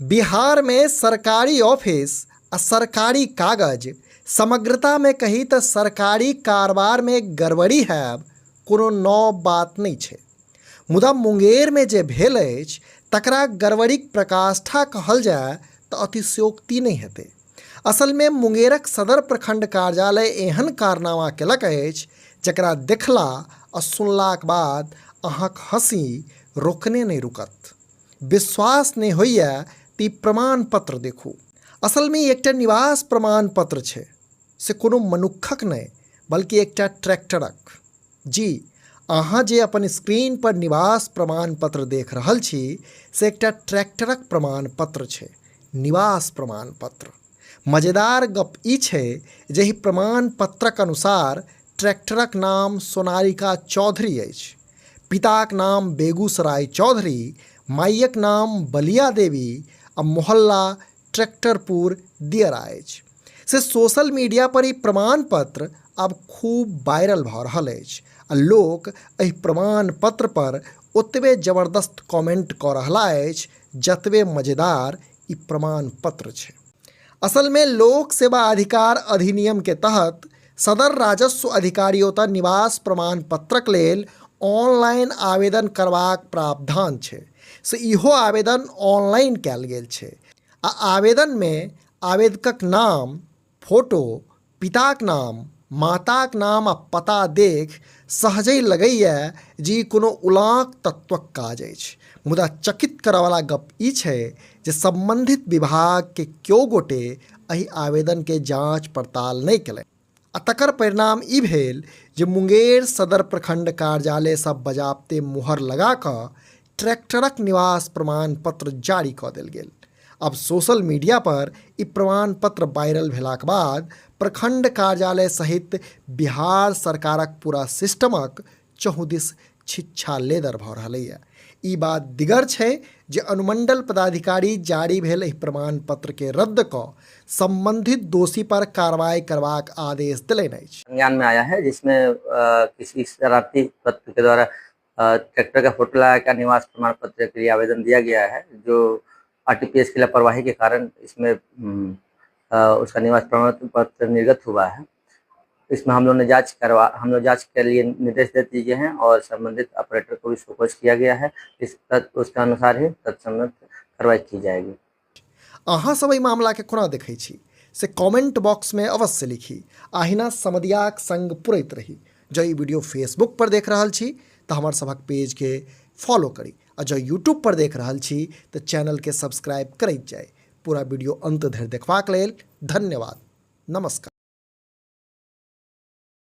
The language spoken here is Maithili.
बिहारमे सरकारी ऑफिस आ सरकारी कागज समग्रतामे कही तऽ सरकारी कारबारमे गड़बड़ी हैब कोनो नव बात नहि छै। मुदा मुंगेरमे जे भेल अछि तकरा गड़बड़ीक प्रकाष्ठा कहल जाय तऽ अतिशयोक्ति नहि हेतै। असलमे मुंगेरक सदर प्रखंड कार्यालय एहन कारनामा केलक अछि जकरा देखला आ सुनलाक बाद अहाँक हँसी रोकने नहि रुकत। विश्वास नहि होइए तऽ ई प्रमाण पत्र देखू। असलमे ई एकटा निवास प्रमाण पत्र छै, से कोनो मनुक्खक नहि बल्कि एकटा ट्रैक्टरक। जी, अहाँ जे अपन स्क्रीन पर निवास प्रमाण पत्र देख रहल छी से एकटा ट्रैक्टरक प्रमाण पत्र छै, निवास प्रमाण पत्र। मजेदार गप ई छै जे एहि प्रमाण पत्रक अनुसार ट्रैक्टरक नाम सोनारिका चौधरी अछि। पिताक नाम बेगूसराय चौधरी, माइयक नाम बलिया देवी आ मोहल्ला ट्रैक्टरपुर दियरा अछि। से सोशल मीडिया पर ई प्रमाण पत्र आब खूब वायरल भऽ रहल अछि आ लोक एहि प्रमाण पत्र पर ओतबे जबरदस्त कमेंट कऽ रहला अछि जतबे मजेदार ई प्रमाण पत्र छै। असलमे लोक सेवा अधिकार अधिनियम के तहत सदर राजस्व अधिकारी ओतऽ निवास प्रमाण पत्रक लेल ऑनलाइन आवेदन करबाक प्रावधान छै। से इहो आवेदन ऑनलाइन कयल गेल छै आ आवेदनमे आवेदकक नाम, फोटो, पिताक नाम, माताक नाम आ पता देखि सहजहि लगैए जे ई कोनो उलाँक तत्वक काज अछि। मुदा चकित करऽवला गप ई छै जे सम्बन्धित विभागके क्यो गोटे एहि आवेदनके जाँच पड़ताल नहि केलनि आ तकर परिणाम ई भेल जे मुंगेर सदर प्रखंड कार्यालयसँ बजाप्ते मुहर लगा कऽ ट्रैक्टरक निवास प्रमाण पत्र जारी कऽ देल गेल। आब सोशल मीडिया पर ई प्रमाण पत्र वायरल भेलाक बाद प्रखंड कार्यालय सहित बिहार सरकारक पूरा सिस्टमक चहुदिस छिच्छा लेदर भऽ रहलैए। ई बात दिगर छै जे अनुमंडल पदाधिकारी जारी भेल एहि प्रमाण पत्र के रद्द कऽ संबंधित दोषी पर कार्रवाई करबाक आदेश देलनि अछि। संज्ञान में आया है जिसमें किसी शरारती तत्व के द्वारा ट्रैक्टर का फोटो लगा कर निवास प्रमाण पत्र के लिए आवेदन दिया गया है, जो आरटीपीएस की लापरवाही के कारण इसमें उसका निवास प्रमाण पत्र निर्गत हुआ है। इसमें हम लोग ने जांच करवा हम लोग जांच के लिए निर्देश दे दिए हैं और संबंधित ऑपरेटर को भी शोकॉज किया गया है। इस उसके अनुसार ही तत्सम्बंध कार्रवाई की जाएगी। अहाँ सब एहि मामलाके कोना देखै छी से कमेंट बॉक्समे अवश्य लिखी। अहिना समदियाक संग पुरैत रही। जँ ई वीडियो फेसबुक पर देख रहल छी तऽ हमर सभक पेजके फॉलो करी आ जँ यूट्यूब पर देख रहल छी तऽ चैनलके सब्सक्राइब करैत जाइ। पूरा वीडियो अंत धरि देखबाक लेल धन्यवाद। नमस्कार।